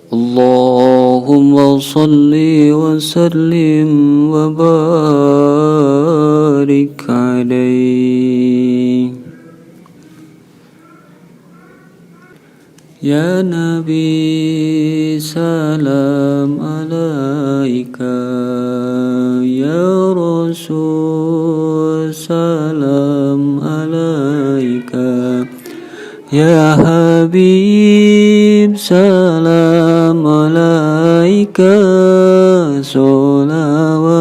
اللهم صل وسلم وبارك عليه. يا نبي سلام عليك، يا رسول سلام عليك، يا حبيب سلام عليك، صلوات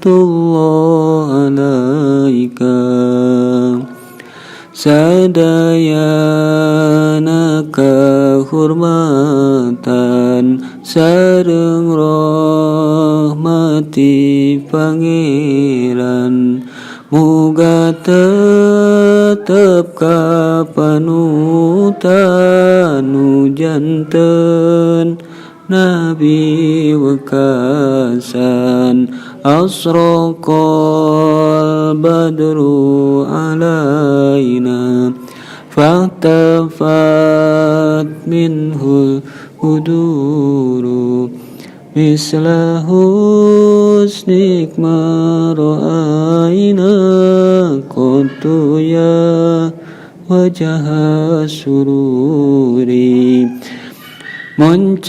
الله عليك. Sadayana kahormatan sareng rahmat ti Pangeran, muga tetep kapanutan nu janten nabi wekasan. Asraqal badru alaina fahtafat minhul huduru misla husnik ma ra'ayna qattu ya wajah sururi. Mencorong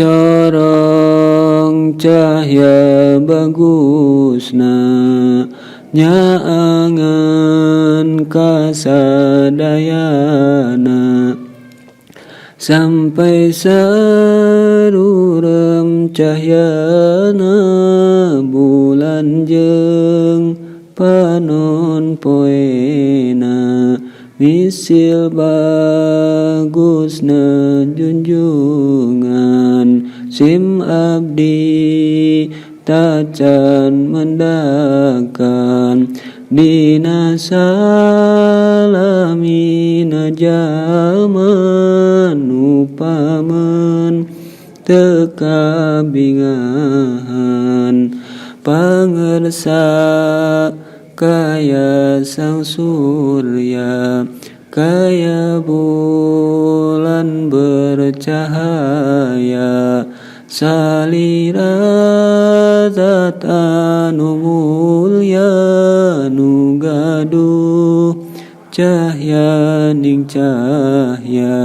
cahya bagusna nyaangan kasadayana, sampai sarurem cahyana bulan jeung panon poena. Misil bagusna junjungan sim abdi tacan mendakan, dina salamina jaman upamen teu kabingahan. Pangersa kaya sang surya, kaya bulan bercahaya, salira zat anu mulya nu gaduh cahya ning cahya.